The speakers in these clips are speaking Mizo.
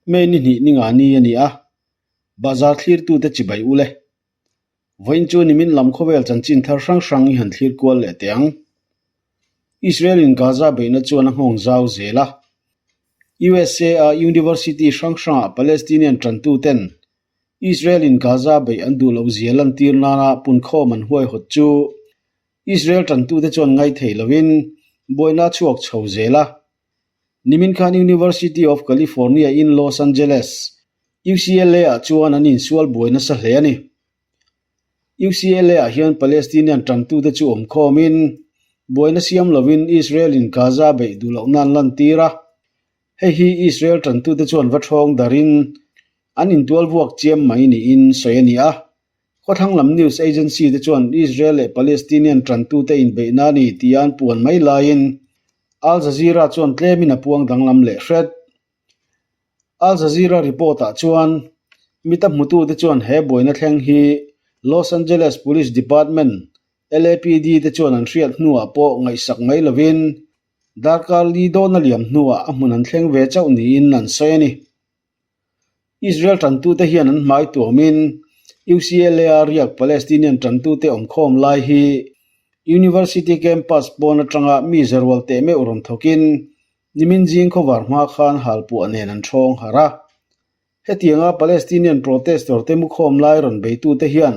May ni hnih ni nga ni a ni a, bahzar thlirtute chibai ule. Vawiin chu nimin lam khawvel chanchin thar hrang hrang i han thlir kual leh teh ang. Israel in Gaza beihna chuan a nghawng zau zel a. USA a university hrang hrangah Palestinian tantuten Israel in Gaza beih an duh loh zia lantir nana punkhawm an huaihawt chu Israel tantute chuan ngaithei lovin buaina a chhuak chho zel a. Nimin khan University of California in Los Angeles, UCLA ah chuan an insual buai nasa hle a ni. UCLA ah hian Palestinian tantute chu awm khawmin buaina siam lovin Israel in Gaza beih duh loh nan lantir a. Hei hi Israel tantute chuan va thawng darin an intual vuak chiam mai niin sawi a ni a. Khawthlang lam news agency te chuan Israel leh Palestinian tantute inbeihna a ni tia an puan mai laiin Al Jazeera chuan tlemin a puang danglam leh hret. Al Jazeera report-ah chuan mita hmutute chuan he buaina thleng hi Los Angeles Police Department, LAPD, te chuan an hriat hnuah pawh ngaihsak mai lovin darkar li dawn a liam hnuah a hmun an thleng ve chauh niin an sawi a ni. Israel tantute hian an hmai tuamin UCLA-a riak Palestinian tantute awmkhawm lai hi University campus pawn atanga mi zarual teh meuh rawn thawkin nimin zing khawvar hma khan halpuah nen an thawng harh a. Hetianga Palestinian protestor te mukhawm lai rawn beitute hian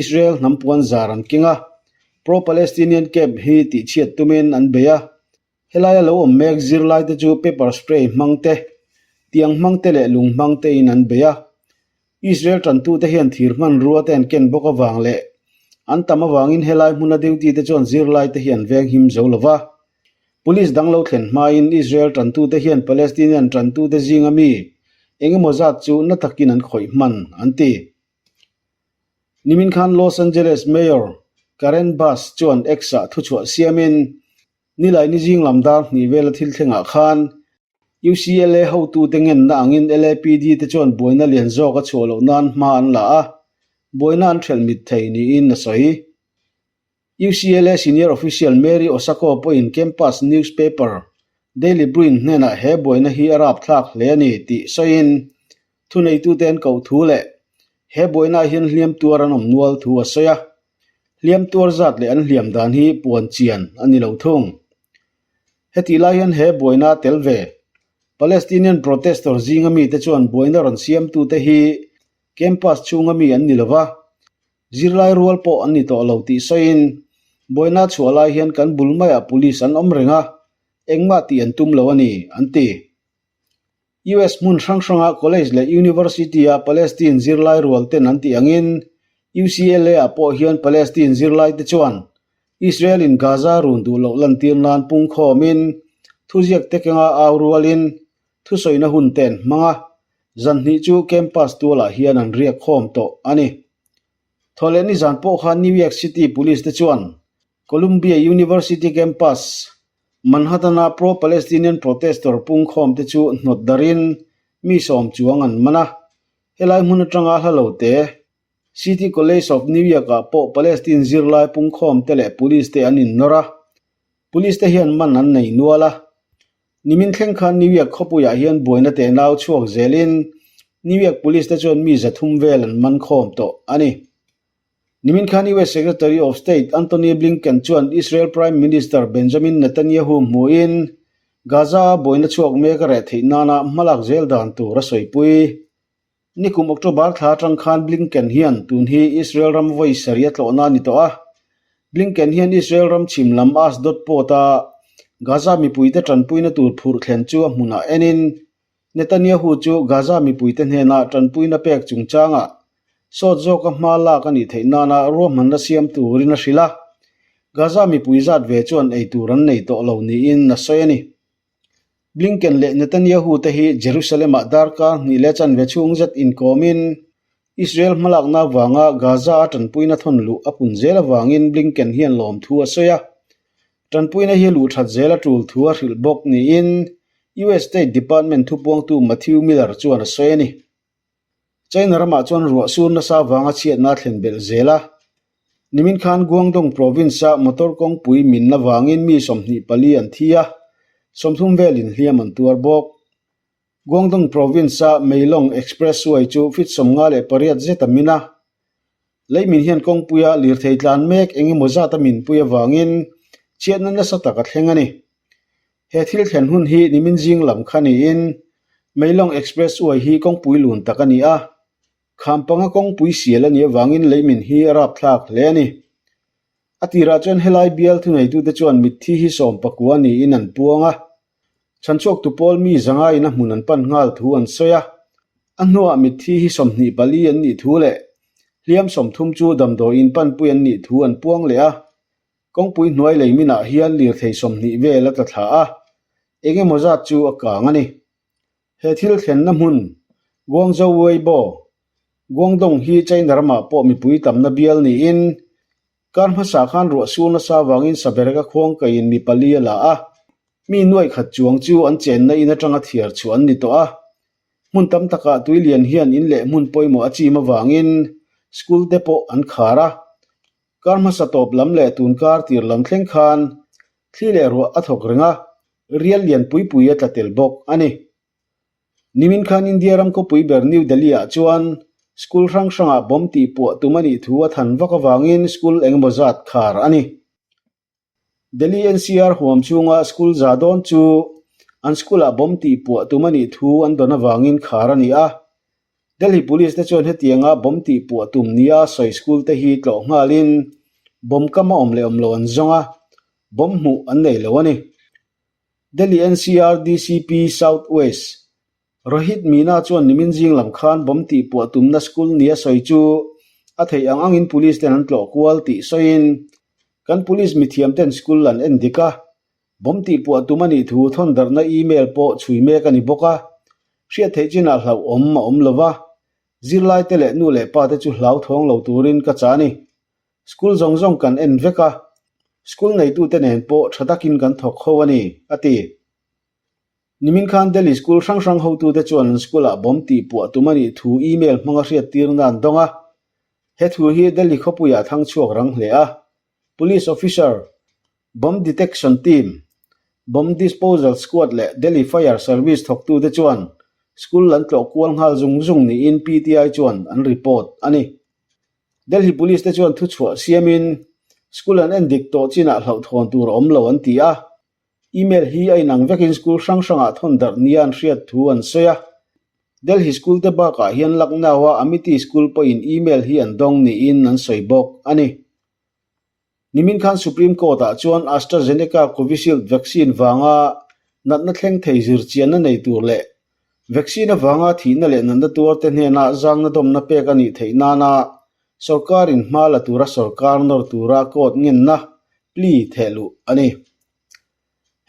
Israel hnam puan zar an keng a, pro-Palestinian camp hi tihchhiat tumin an bei a. Helaia lo awm mek zirlaite chu pepper spray hmang te, tiang hmang te leh lung hmang tein an bei a. Israel tantute hian thir hmanrua te an ken bawk avang leh an tam avangin helai hmuna duty te chuan zirlaite hi an veng him zo lo va. Police dang lo thlen hmain Israel tantute hian Palestinian tantute zinga mi eng emaw zat chu na takin an khawih hman, an ti. Nimin khan Los Angeles Mayor Karen Bass chuan X-ah thuchhuah siamin Nilai ni zing lam dar hnih vela thil thlengah khan UCLA hotute ngenna angin LAPD te chuan buaina lian zawk a chhuah loh nan hma an la a, buaina an hrelh mit thei niin a sawi. UCLA senior official Mary Osako pawhin campus newspaper Daily Bruin hnenah he buaina hi a rapthlak hle a ni tih sawiin thuneitute an koh thu leh he buainaah hian hliam tuar an awm nual thu a sawi a. Hliam tuar zat leh an hliam dan hi puan chian a ni lo thung. Hetih lai hian he buaina a tel ve. Palestinian protestor zinga mite chuan buaina rawn siamtute hi campus chhunga mi an ni lo va, zirlai rual pawh an ni tawh lo tih sawiin, buaina chhuah lai hian kan bul maiah police an awm reng a, engmah tih an tum lo a ni, an ti. US hmun hrang hranga college leh university-a Palestine zirlai rual ten an tih angin UCLA-ah pawh hian Palestine zirlaite chuan Israel-in Gaza run duh loh lantir nan pungkhawmin thuziak te kenga au rualin thusawina hun te an hmang a, zan hnih chu campus tualah hian an riak khawm tawh a ni. Thawhleh nizan pawh khan New York City Police te chuan Columbia University campus, Manhattan-a pro-Palestinian protestor pungkhawmte chu hnawt darin mi sawm chuang an man a. Helai hmun atanga hla lo te, City College of New York-ah pawh Palestine zirlai pungkhawmte leh police te an innawr a. Police te hian man an nei nual a. Nimin thleng khan New York khawpuiah hian buaina tehnau chhuak zelin New York Police te chuan mi 300 vel an man khawm tawh a ni. Nimin khan US Secretary of State Antony Blinken chuan Israel Prime Minister Benjamin Netanyahu hmuhin Gaza-a buaina chhuak mek a reh theih nana hmalak zel dan tur a sawipui. Nikum October thla atang khan Blinken hian tun hi Israel ram vawi sarih a tlawhna a ni tawh a. Blinken hian Israel ram chhim lam Ashdod port-a Gaza mipuite tanpuina tur phurh thlen chu a hmunah enin Netanyahu chu Gaza mipuite hnena tanpuina pek chungchangah sawt zawka hma lak a nih theih nana ruahmanna siam turin a hrilh a, Gaza mipui zat ve chuan ei tur an nei tawh lo niin a sawi a ni. Blinken leh Netanyahu te hi Jerusalem-ah darkar hnih leh chanve chhung zet inkawmin Israel hmalakna avanga Gaza-a tanpuina thawn luh a pun zel avangin Blinken hian lawmthu a sawi a. Tanpuina hi luh that zel a tul thu a hrilh bawk niin US State Department thupuangtu Matthew Miller chuan a sawi a ni. China ramah chuan ruah sur nasa avanga chhiatna a thlen belh zel a. Nimin khan Guangdong province-a motor kawngpui min avangin mi 24 an thi a, 30 velin hliam an tuar bawk. Guangdong Province-a Meilong Expressway chu feet 58 zet a min a. Leimin hian kawngpuia lirthei tlan mek eng emaw zat a minpui avangin chhiatna nasa tak a thleng a ni. He thil thlen hun hi nimin zing lam kha niin Meilong Expressway hi kawngpui lun tak a ni a. Kham panga kawngpui sial a nih avangin leimin hi a rapthlak hle a ni. A tirah chuan helai bial thuneitute chuan mitthi hi 19 niin an puang a. Chhanchhuaktu pawl mi zangaiin a hmun an pan nghal thu an sawi a. A hnuah mitthi hi 24 an nih thu leh hliam 30 chu damdawiin panpui an nih thu an puang leh a. Kawngpui hnuai lei minah hian lirthei 20 vel a tla thla a, eng emaw zat chu a kang a ni. He thil thlenna hmun, Guangzhou Weibo, Guangdong hi China ramah pawh mipui tamna bial niin, kar hmasa khan ruah sur nasa avangin sabereka khuang kaiin mi pali a la a, mi nuaih khat chuang chu an chenna in atanga thiar chhuah an ni tawh a. Hmun tam takah tui lian hian in leh hmun pawimawh a chim avangin school te pawh an khar a. Kar hmasa tawp lam leh tun kar tir lam thleng khan thli leh ruah a thawk reng a, rial lian pui pui a tla tel bawk a ni. Nimin khan India ram khawpui ber New Delhi-ah chuan school hrang hrangah bomb tih puah tum a nih thu a than vak avangin school engemaw zat khar a ni. Delhi NCR huam chhunga school za dawn chu an school-ah bomb tih puah tum a nih thu an dawn avangin khar a ni a. Delhi Police te chuan hetianga bomb tih puah tum nia sawi school te hi tlawh nghalin bomb kam a awm leh awm lo an zawng a, bomb hmuh an nei lo a ni. Delhi NCR DCP South West, Rohit Meena chuan nimin zing lam khan bomb tih puah tumna school nia sawi chu a theih ang angin police ten an tlawh kual tih sawiin, Kan police mithiam ten school an en dik a, bomb tih puah tum a nih thu thawn darhna email pawh chhui mek a ni bawk a, hriat theih chinah hlauhawm a awm lo va, zirlaite leh nu leh pa te chu hlauthawng lo turin ka chah a ni. School zawng zawng kan en vek a, school neitute nen pawh tha takin kan thawk ho a ni, a ti. Nimin khan Delhi school hrang hrang hotute chuan an school-ah bomb tih puah tum a nih thu email hmanga hriattirna an dawng a. He thu hi Delhi khawpuiah thang chhuak rang hle a. Police officer, bomb detection team, bomb disposal squad leh Delhi Fire Service thawktute chuan school an tlawh kual nghal zung zung niin PTI chuan an report a ni. Delhi Police te chuan thuchhuah siamin school an endik tawh chinah hlauhthawn tur a awm lo an ti a. Email hi a inang vekin school hrang hrangah thawn darh nia an hriat thu an sawi a. Delhi school te bakah hian Lucknow-a Amity School pawhin email hi an dawng niin an sawi bawk a ni. Nimin khan Supreme Court-ah chuan AstraZeneca Covishield vaccine vanga natna thleng thei zirchianna nei tur leh vaccine avanga thihna leh natna tuarte hnena zangna dawmna pek a nih theih nana sorkarin hma la tura sorkar nawr tura court ngenna plea thehluh a ni.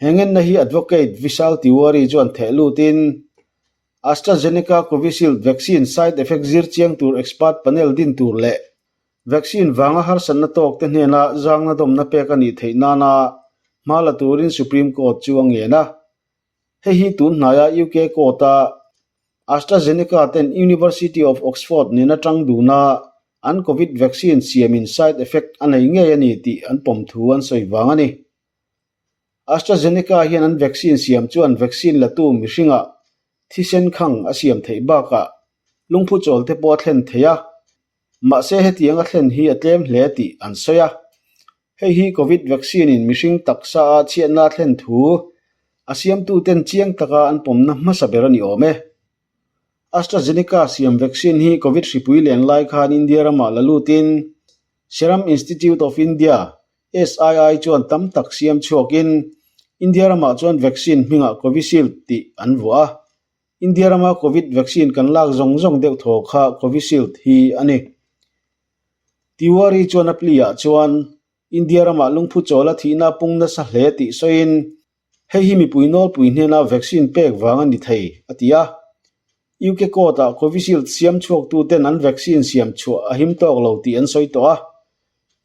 He ngenna hi Advocate Vishal Tiwari chuan theh lutin AstraZeneca Covishield vaccine side effect zir chiang tur expert panel din tur leh vaccine vanga harsatna tawk te hnena zangna dawmna pek a nih theih nana hma la turin Supreme Court chu a ngen a. Hei hi tun hnaia UK Court-a AstraZeneca ten University of Oxford nena tang duna an Covid vaccine siamin side effect a nei ngei a ni tih an pawm thu an sawi vang a ni. AstraZeneca hian an vaccine siam chuan vaccine latu mihringah thisen khang a siam theih bakah lungphu chawl te pawh a thlen thei a, mahse hetiang a thlen hi a tlem hle tih an sawi a. Hei hi Covid vaccine in mihring taksa a chhiatna a thlen thu a siamtuten chiang taka an pawmna hmasa ber a ni awm e. AstraZeneca siam vaccine hi Covid hripui len lai khan India ramah la lutin Serum Institute of India, SII, chuan tam tak siam chhuakin India ramah chuan vaccine hmingah Covishield tih an vuah a. India rama Covid vaccine kan lak zawng zawng deuh thaw kha Covishield hi a ni. Tiwari chuan a plea-ah chuan India ramah lungphu chawl a thihna pung nasa hle tih sawiin hei hi mipui nawlpui hnena vaccine pek vang a ni thei, a ti a. UK court-ah Covishield siam chhuaktuten an vaccine siam chhuah a him tawk lo tih an sawi tawh a.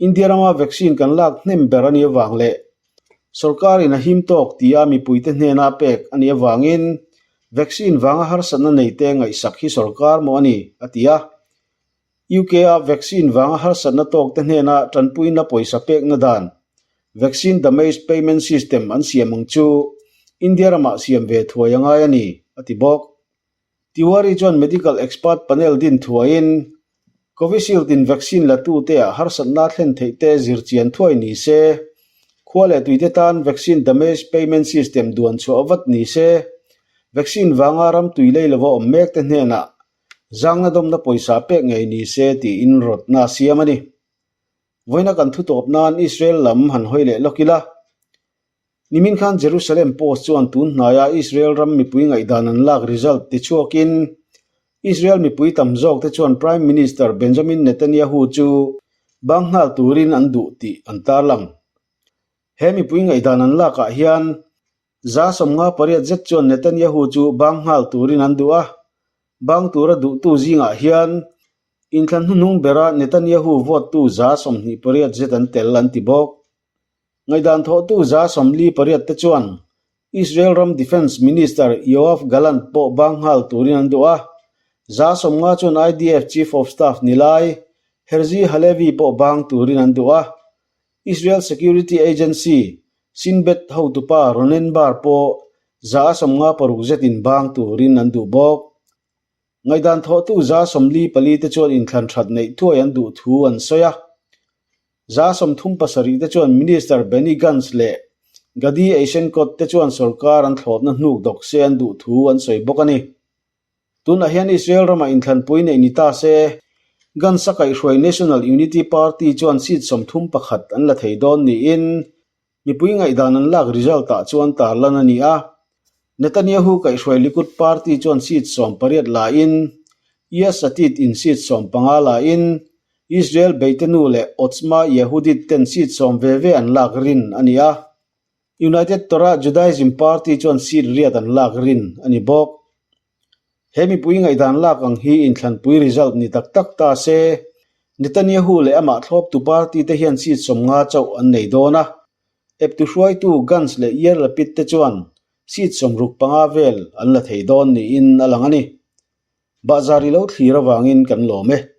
India rama vaccine kan lak hnem ber a nih avang leh sorkarin a him tawk tia mipuite hnena pek a nih avangin vaccine vanga harsatna neite ngaihsak hi sorkar maw a ni, a ti a. UK-a vaccine vanga harsatna tawkte hnena tanpuina pawisa pekna dan, Vaccine Damage Payment System an siam ang chu India ramah siam ve thuai a ngai a ni, a ti bawk. Tiwari chuan medical expert panel din thuaiin Covishield in vaccine la tute ah harsatna thlen theih te zir chian thuai ni se, khua leh tuite tan vaccine damage payment system duan chhuah vat ni se, vaccine vanga ram tui lei lova awm mek te hnenah zangna dawmna pawisa pek ngei ni se tiin rawtna a siam a ni. Vawiina kan thu tawp nan Israel lam han hawi leh lawk ila. Nimin khan Jerusalem Post chuan tun hnaia Israel ram mipui ngaihdan an lak result tichhuakin Israel mipui tam zawk te chuan Prime Minister Benjamin Netanyahu chu bang nghal turin an duh tih an tarlang. He mipui ngaihdan an lakah hian 58% zet chuan Netanyahu chu bang nghal turin an duh a, bang tura duhtu zingah hian inthlan hnuhnung bera Netanyahu vote tu 28% zet an tel an ti bawk. Ngaihdan thawhtu 48% te chuan Israel ram Defence Minister Yoav Gallant pawh bang nghal turin an duh a, 50% chuan IDF Chief of Staff ni lai Herzi Halevi pawh bang turin an duh a, Israel Security Agency, Shin Bet hotupa Ronen Bar pawh 56% zetin bang turin an duh bawk. Ngaihdan thawhtu 44% te chuan inthlan that neih thuai an duh thu an sawi a. 37% te chuan Minister Benny Gantz leh Gadi Eisenkot te chuan sorkar an thlawpna hnuk dawk se an duh thu an sawi bawk a ni. Tunah hian Israel ramah inthlanpui neih ni ta se, Gantz a kaihhruai National Unity Party chuan seat 31 an la thei dawn niin Mipui ngaihdan an lak result ah chuan tarlan a ni a, Netanyahu kaihhruai Likud party chuan seat 18 la in, Yesh Atid in seat 15 la in, Israel Beitenu leh Otzma Yehudit ten seat 10 ve ve an lak rin a ni a. United Torah Judaism party chuan seat 8 an lak rin a ni bawk. He mipui ngaihdan lak ang hi inthlanpui result ni tak tak ta se, Netanyahu leh amah thlawptu party te hian seat 50 chauh an nei dawn a. Eptu hruaitu Gantz leh Yair Lapid te chuan seat 65 vel an la thei dawn niin a lang a ni. Bahzar i lo thlir avangin kan lawm e.